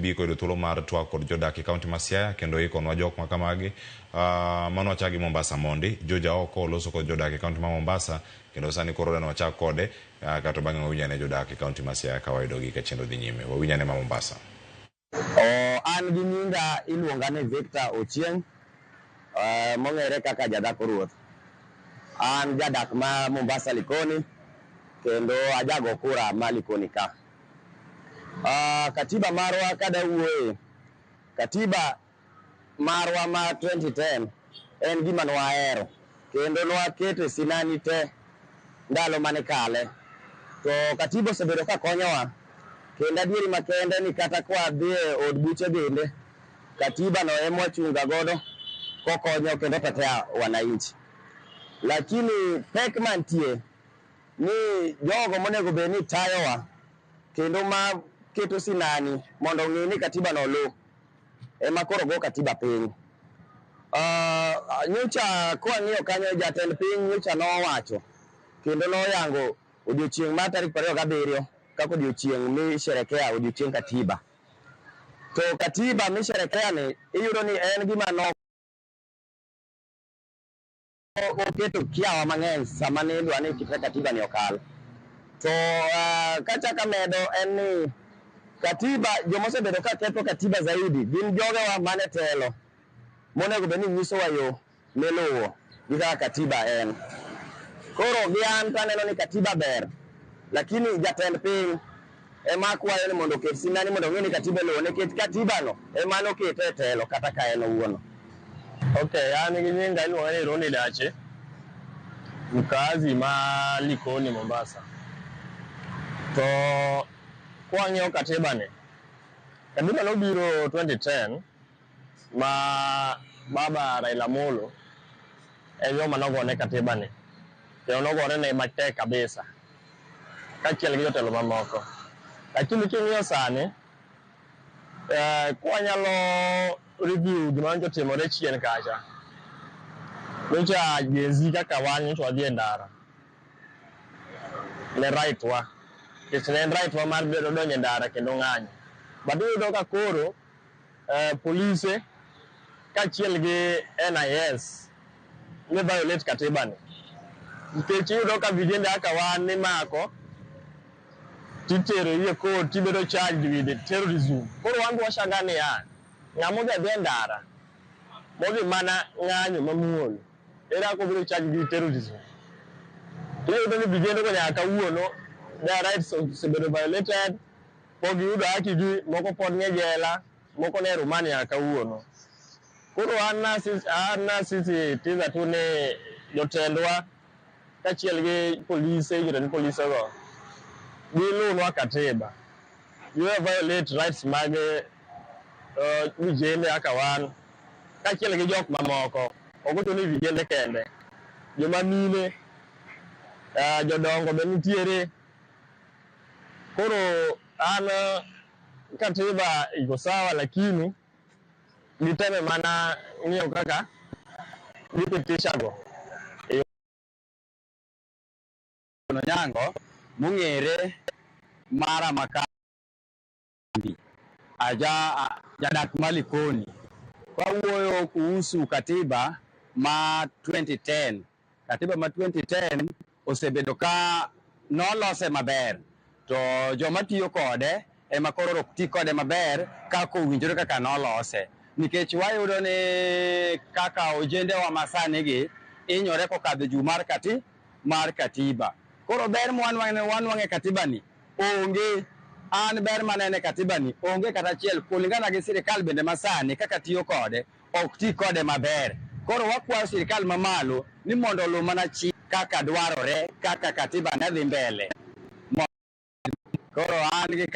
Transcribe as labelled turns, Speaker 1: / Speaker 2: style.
Speaker 1: KTB koyudo thuolo mar twak kod jodak e kaunti ma Siaya kendo ikonwa jok ma kamagi. Mano wachak gi Mombasa mondi. Joja oko oloso kod jodak e kaunti ma Mombasa kendo sani koro dani wachak kode kato bang'e wawinj ane jodak e kaunti ma Siaya ka wayudogi ka chenro dhi nyime. Wawinj ane ma Mombasa.
Speaker 2: Oh, an gi nyinga iluonga ni Victor Ochieng, mong'ere kaka Jadhako Ruoth. An jadak ma Mombasa Likoni kendo ajago kura ma Likoni ka. Katiba marwa kada wuoye, katiba marwa ma 2010 en gima nwahero kendo nwakete sinani te ndalo mane kale. To katiba osebedo ka konyowa kendo adieri makende ni kata kwa dhi e od buche bende katiba no ema wachunga godo kokonyo kendo tetea wananchi. Lakini pek mantie ni jogo monego bed ni tayowa kendo ma keto sinani mondo ong'i ni katiba no oluw ema koro go katiba piny. Nyocha kwang'iyo kanyo jatend piny nyocha nowacho kendo noyango odiochieng' mar tarik 27 kaka odiochieng' misherekea odiochieng' katiba. To katiba misherekea ni iyudo ni en gima no oketo kiawa mang'eny sama ne idwa ni kata katiba ni okal. To kachako amedo en ni katiba joma osebedo ka ketho katiba zaidi gin jogewa mane telo monego bed ni nyisowa yo miluwo gi kaka katiba en. Koro gi an to aneno ni katiba ber, lakini jatend piny ema akwayo ni mondo oket sinani mondo ong'e ni katiba iluwo nikech katiba no ema nokete e telo kata ka en owuon.
Speaker 3: Okay, an gi nyinga iluonga ni Ronny Dache, mkaazi ma Likoni, Mombasa. To kwang'iyo katiba ni, katiba nobiro 2010 ma baba Raila Amolo e joma nogone katiba ni, kendo nogore ne matek kabisa kaachiel gi jotelo mamoko. Lakini king'iyo sani, kwanyalo review gima nyocha otimore chien kacha, nyocha Gen Z kaka wan nyocha wadhi e ndara ne right wa, nikech ne en right wa mar bedo donjo e ndara kendo ng'anyo. But iyudo ka koro polise kaachiel gi NIS ne violate katiba ni, nikech iyudo ka vijende kaka wan imako titero e court tibedo charged with terrorism. Koro wan be washangaa niya, ng'ama odhi adhiya e ndara modhi mana ng'anyo mamuol, ere kaka obiro charge gi terrorism? Iyudo ni vijende go nyaka kawuono their rights osebedo violated, pok giyudo haki gi, moko pod nie jela, moko nie remand nyaka kawuono. Koro an nasisitiza tu ni jotendwa kaachiel gi polise, jotend polise go giluwnwa katiba, giwe violate rights mag vijende kaka wan kaachiel gi jok mamoko. Ok ochuno ni vijende kende, joma mine, jodongo be nitiere. Koro an katiba iko sawa, lakini giteme mana ng'iyo kaka gipitisha go.
Speaker 2: Onyango mong'ere mara makambi aja jadak ma Likoni. Wawuoyo kuhusu katiba ma 2010. Katiba ma 2010 osebedo ka nolose maber to joma tiyo kode ema koro ok ti kode maber kaka owinjore kaka nolose, nikech wayudo ni kaka ojendewa masani gi hinyore kokadho juu mar mar katiba. Koro ber mwanwang'o e katiba ni onge. An ber maneno e katiba ni onge kata achiel kulingana gi sirikal bende masani kaka tiyo kode ok ti kode maber. Koro wakwayo sirikal mamalo ni mondo oluw mana chik kaka dwarore kaka katiba ne dhi mbele. Koro an gi